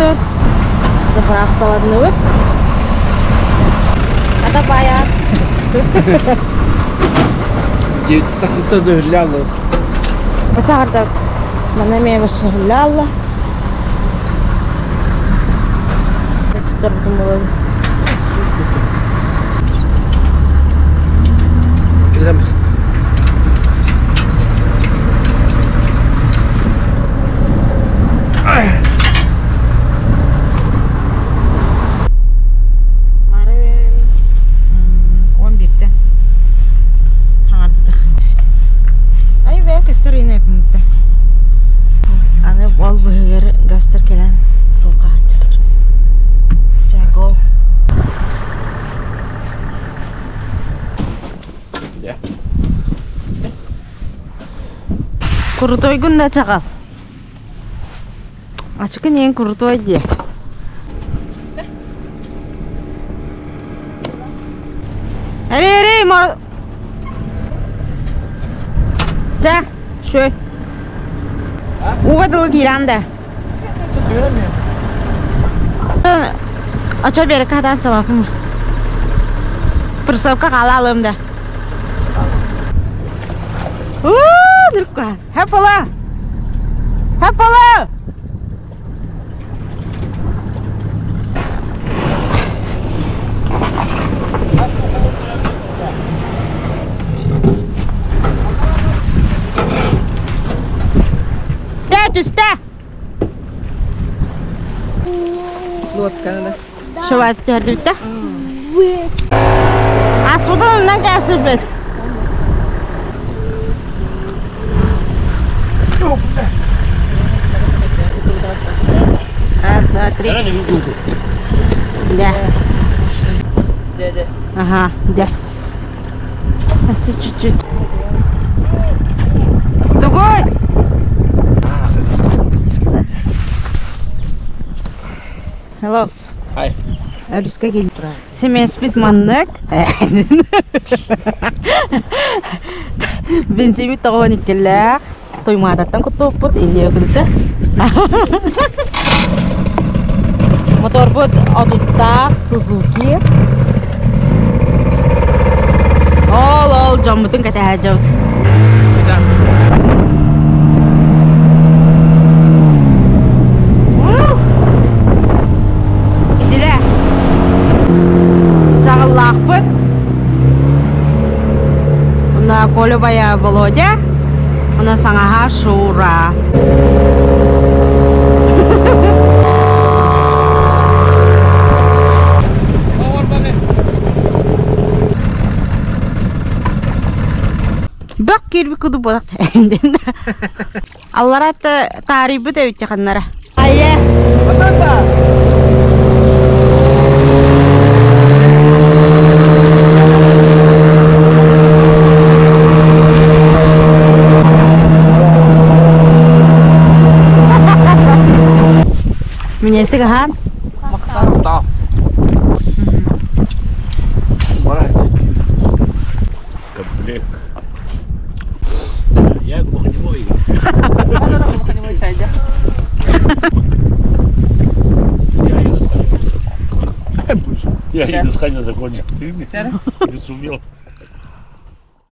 Тут заправкаланныбыт. Ата бая. Саҕарда манна эмиэ бассаһыллаалла. Туттарбытым буолан. Марын 11-тен хаҥардытах Ай бэйэм көстөр ыйын эппиммитэ. Аны ол быһыгар гастар кэлэн суол хаһааччылар. Чэ, го. Крутойгун да чаҕал. Ачыкын иэн крутой диэ. Эрей, эрей, Чэ, шөй. Ууга дылы киирэн да. Очо берекке хатан сабапым. Присовка хаала алым да. Уу, ныркан. Хэппала! Хэппала! Дэ, түстэ! Лодканы. Шыбат түһэрдибиттэ. Асудан оннан кээсүрбэт. Раз, два, три. Да. Дядя. Ага, да. Аси чуть-чуть. Тугой! Hello. Hi. Өрүскэ киирэн турар. Симэспит маннык. Бензимит тоҕуон иккилээх. Туймаататтан куттууппут инньэ күлтэ. Моторбут отуттаах Сузуки. Ол ол дьоммутун кэтэһэ дьобут. Итилэ чаҕыллаахпыт. Уна Коля бая Володя, уна саҥаһа Шура. Бөх киирбит курдук буолах Аллара таарыйбыт эбит ханнара. Айе. Минесик ахан. Да. Комплект. Я глухонемой. Глухонемой чай, да? Я и дыхание закончил. Не сумел.